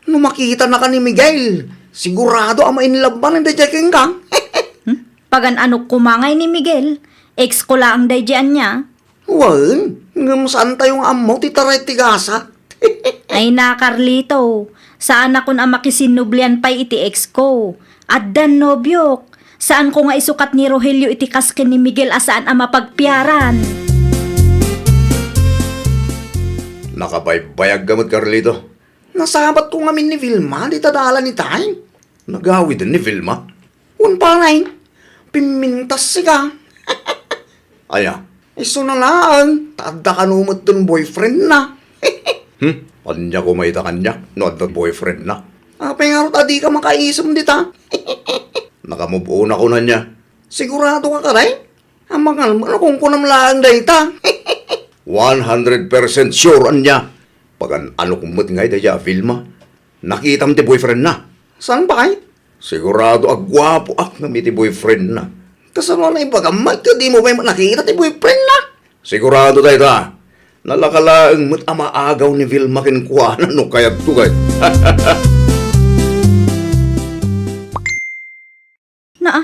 No makitanaka ni Miguel, sigurado a ma-inlove manen daydiay kenka. Hmm? Pagan-anok koma ngay ni Miguel, ex ko laeng daydiay ania. Wen, ngem saantayo nga ammo ti taray ti gasat. Ay na, Carlito, saanakon a makisinnublian pay iti ex ko. Addan nobiok. Saanko nga isukat ni Rogelio iti kas ken ni Miguel a saan a mapagpiaran. Nakabaybayagka met, Carlito. Nasabatko ngamin ni Vilma dita dalan itay. Nagawiden ni Vilma? Wen pay, pimmintas sika. Aya, isuna laeng, ta adda kano metten boyfriendna. Hmm? Ania koma ita kaniak no adda boyfriendna? Apay ngarud a dika makaisem dita? Naka-move on ako, ania. Sigurado ka kadi? Amangan met no kunkunam laeng dayta. One hundred percent sure, ania. Pagan-anok met ngay dayta a Vilma. Nakitam ti boyfriendna? Saan pay? Sigurado a guapoak ngem iti boyfriendna. Kasano a naibagam met ket dimo pay nakita ti boyfriendna? Sigurado dayta. Nalaka laeng met a maagaw ni Vilma kenkuana no kayatko, ket. Naa,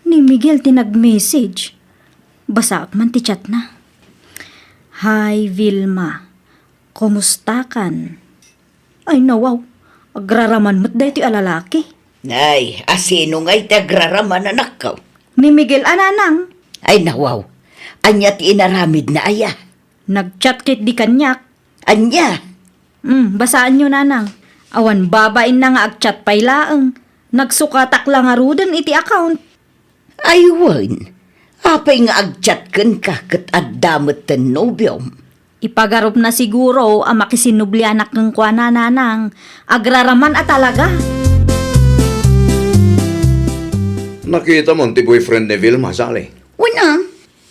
ni Miguel ti nag-message. Basaak man ti chatna. Hi, Vilma. Kumustakan? Ay, nawaw. Agraraman met daytoy a lalaki. Ay, asino ngay ti agraraman, anakko? Ni Miguel a, nanang. Ay, nawaw. Ania ti inaramidna aya? Nag-chat ketdi kaniak. Ania? Hmm, basaanyo, nanang. Awan babainna nga ag-chat pay laeng. Nagsukatak la ngaruden iti account. Ay wen, apay nga ag-chat kenka ket adda met ten nobiom? Ipagarupna siguro a makisinublianak kenkuana, nanang. Agraraman a talaga. Nakitam ti boyfriend ni Vilma, Sally? Wen a.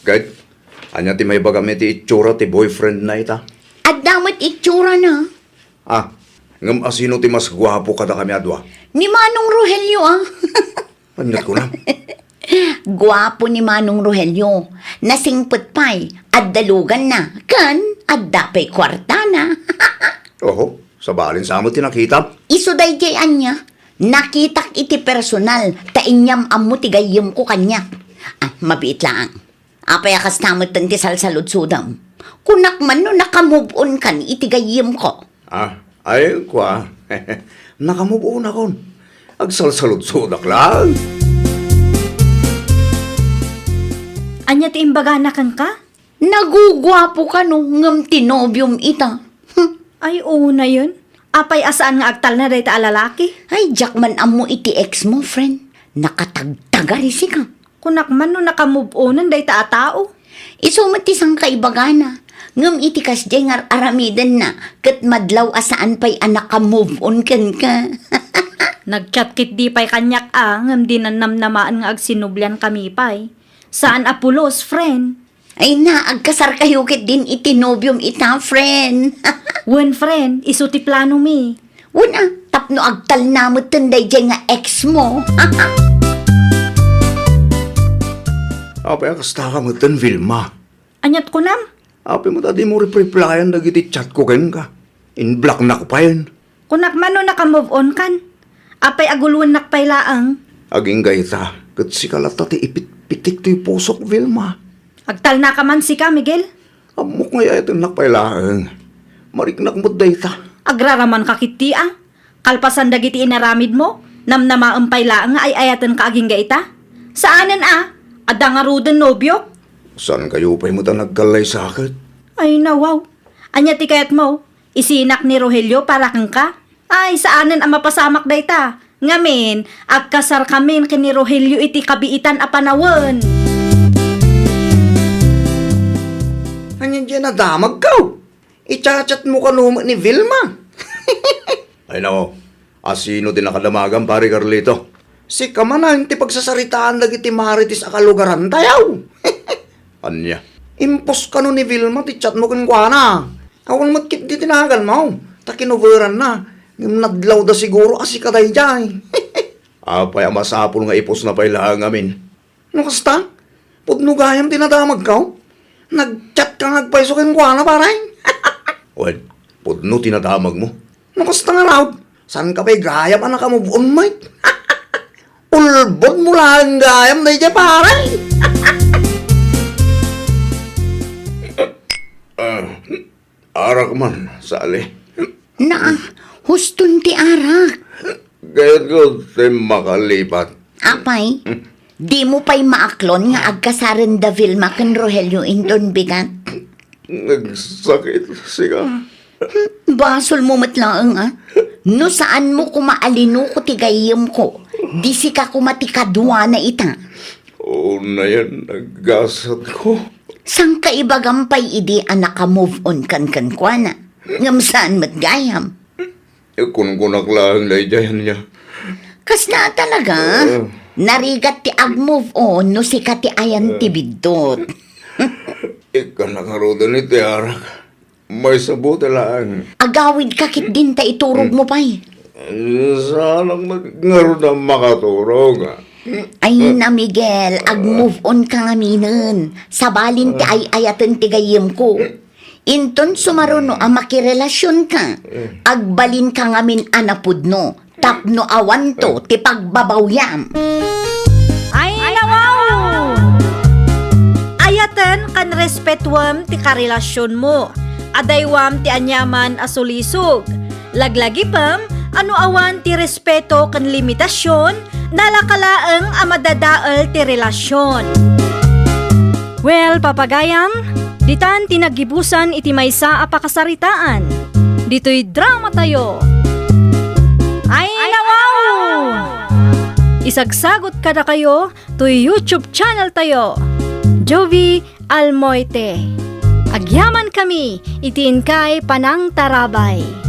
Ket, ania ti maibagam iti itsura ti boyfriendna ita? Adda met itsurana. Ah, ngem asino ti mas guapo kadakami a dua? Ni Manong Rogelio, ah. Ania ti kunam? Guapo ni Manong Rogelio. Nasingpet pay, adda luganna, ken adda pay kuartana. Oho, sabali sa met ti nakitam. Isu daydiay ania, nakitak iti personal, ta inyam-ammo ti gayyemko kaniak. Ah, mabiit laeng. Apay a kasta metten ti salsaludsodem? Kunak man no naka-move on kan iti gayyemko. Ah, ay, kua. Naka-move on akon. Agsalsaludsodak laeng. Ania ti imbagana kenka? Naguguapo kano, ngem ti nobiom ita. Hmm. Ay, unayen. Apay a saan nga agtalna dayta a lalaki? Ay, diak man ammo iti ex mo, friend. Nakatagtagari sika. Kunak man no naka-move onen dayta a tao. Isu met ti sangkaibagana. Ngem iti kasdiay nga ar-aramidenna, ket madlaw a saan pay a naka-move on kenka. Nag-chat ketdi pay kaniak a, ngem dinan namnamaen nga agsinubliankami pay. Saan a pulos, friend. Ay na, agkasarkayo ketdin iti nobiom ita, friend. Wen, friend, isu ti planomi. Wen a, tapno agtalna metten daydiay nga ex mo. Apay a kasta ka metten, Vilma? Ania ti kunam? Apay met a dimo rep-replyan dagiti chat ko kenka? In-blocknak payen. Kunak man no naka-move on kan. Apay a guloennak pay laeng? Agingga ita, ket sika latta ti ipitpitik toy pusok, Vilma. Agtalnaka man sika, Miguel? Ammok nga ay-ayatennak pay laeng. Mariknak met dayta. Agraramanka ketdi a. Kalpasan dagiti inaramidmo, namnamaem pay laeng nga ay-ayatenka agingga ita. Saanen a, adda ngaruden nobiok. Saankayo pay met a nagkallaysaket? Ay, nawaw. Ania ti kayatmo? Isinak ni Rogelio para kenka? Ay, saanen a mapasamak dayta. Ngamin, agkasarkamin ken ni Rogelio iti kabiitan a panawen. Ania diay nadamagko? I-chat-chat mo kano met ni Vilma? Ay, nako. Asino ti nakadamagam, Pare Carlito? Sika manen ti pagsasaritaan dagiti marites a kalugarantayo. Ania? Impos kano ni Vilma ti chat mo kenkuana. Awan met ketdi ti naganmo, ta kinoveranna, ngem nadlawda siguro a sika daydiay. Apay a masapul nga ipusna pay laeng ngamin? No kasta, pudno gayam ti nadamagko. Nag-chat ka nga agpayso kenkuana, pare. Wen, pudno ti nadamagmo. No kasta ngarud, saanka pay gayam a naka-move on met? Ulbodmo laeng gayam daydiay, pare. Ah, arak man, Sally. Naa, huston ti arak. Kayatko ti makalipat. Apay, dimo pay maaklon nga agkasaren da Vilma ken Rogelio inton bigat? Nagsakit sika. Hmm, basolmo met laeng, a. No saanmo koma a linuko ti gayyemko, di sika koma ti kaduana ita. Unayen, naggasatko. Saanka ibagam pay idi a naka-move on kan kenkuana? Ngem saan met gayam? Kunkunak laeng daydiay ania. Kasta talaga? Ah. Narigat ti ag-move on no sika ti ayan ti biddut. Ikkannak ngaruden iti arak. Maysa buti laeng. Agawidka ketdin ta iturogmo pay. Saanak ngarud a makaturog. Ay na, Miguel, ag-move on ka ngaminen. Sabalin ti ay-ayaten ti gayyemko. Inton sumaruno a makirelasionka, agbalinka ngamin a napudno tapno awanto ti pagbabawyam. Ay, nawaw! Ayat Ken kan respetuem ti karelasionmo. Adaywam ti aniaman a sulisog. Laglagipem a no awan ti respeto ken limitasion, nalaka laeng a madadael ti relasion. Well, papagayam, ditan ti naggibusan iti maysa a pakasaritaan. Ditoy drama tayo. Ay, nawaw! Isagsagot kadakayo toy YouTube channel tayo, Jovie Almoite. Agyaman kami iti inkay panangtarabay.